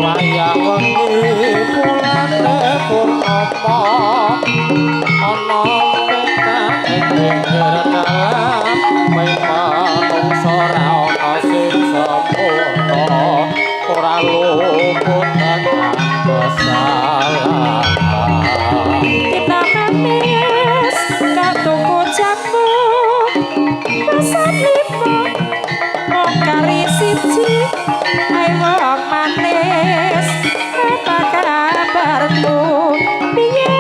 Wayang wengi pulane purnama ana petak ing pinggir dalan manungsa ora ana sing sempurna ora luput tekan kesalahan Tinamanis katuku jamu pesan lima mung kari siji ae wong manis apa kabarmu piye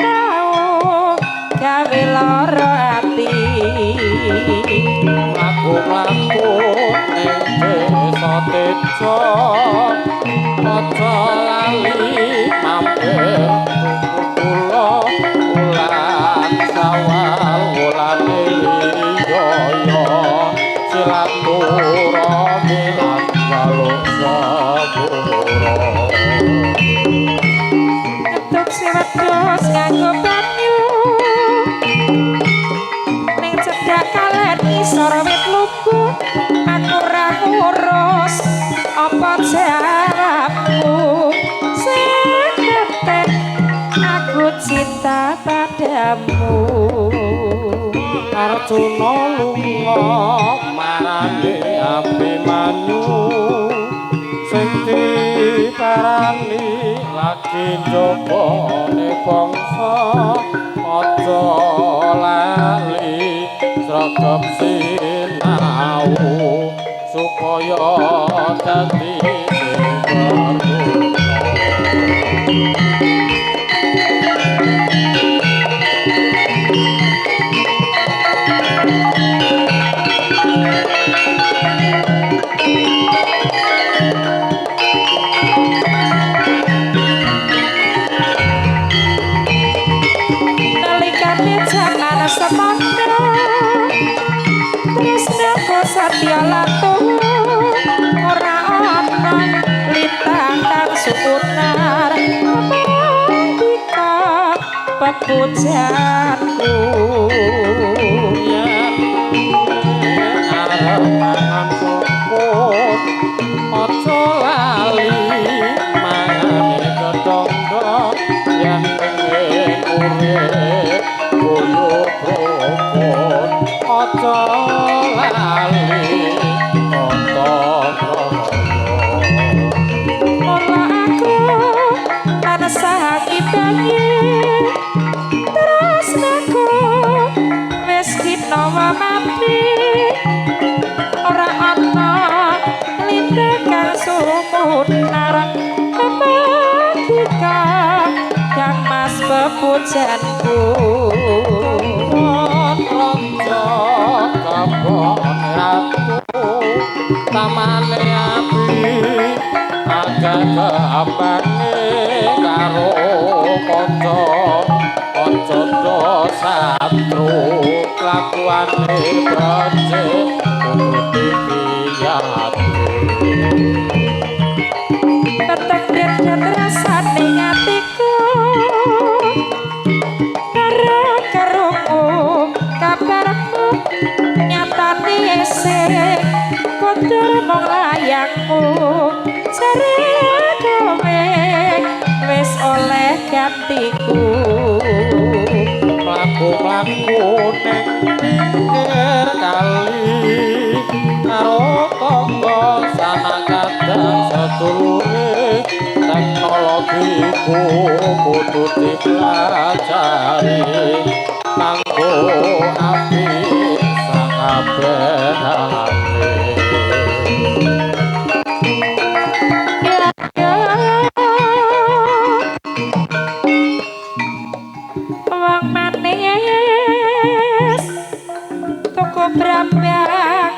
tau gawe lara ati mlaku-mlaku ning desa Tejo aja lali mampir tuku kula wulan Sawal wulane riyaya silaturahmi lan jaluk sepura ngetuk sewedus nganggo banyu ning cedhak kalen ngisor wit lugu aku ora ngurus apa jawabmu sing penting aku cinta padamu. Arjuna lunga marani Abimanyu sing diparani lagi njogone bangsa aja lali sregep sinau supaya dadi sing berguna. Nalikane jaman semono tresnaku satya latuhu ora ana lintang kang sukunar pamandika pepujanku Yen arep mangan sukun aja lali mangane gedhong yen pengen urip guyub rukun aja lali tata krama. Mula aku tansah ngibangi tresnaku wis kinawa mati ora ana lintang kang sumunar pamandika kang mas pepujanku. Raja kebon ratu tamane api akeh keambange karo kanca kanca do satru kelakuane becik kudu dipiyati. Petek dedet rasane atiku karo karungu tur mung layangmu jare kowe wis oleh gantiku. Mlaku-mlaku ning pinggir kali karo tangga sanak kadang sedulure, teknologi ku kudu dipelajari kanggo apik sakabehane. Wong manis tuku brambang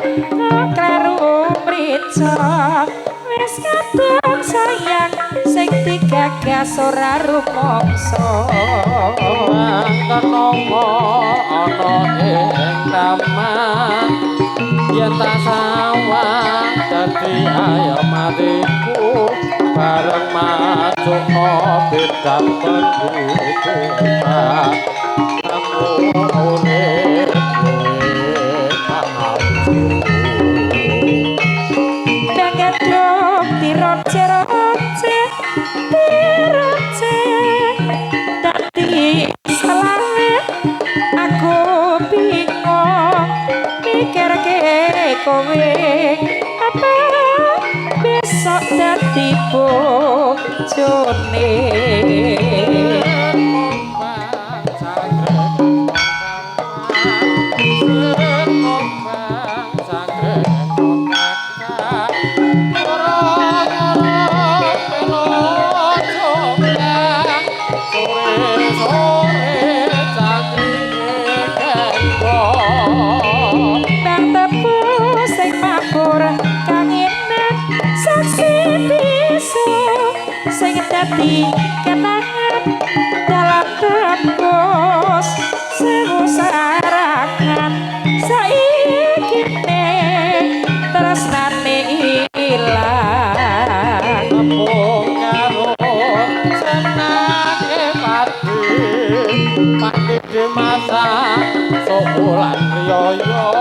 kleru mrica wis kadung sayang sing digagas ora rumangsa. Kenanga ana ing taman yen tak sawang dadi ayam atiku bareng macukno bidang pendidikan aku urip luwih maju. Bangeduk diroce-roce diroce dadi selawe aku bingung mikirke kowe apa besok dadi bojone. Bang tebu sing mabur kangenan saksi bisu sing dadi kenangan dalam tembus sewu sarangan saiki tresnane ilang. Tepung karo senange padi padi dimasak sok bulan riyaya.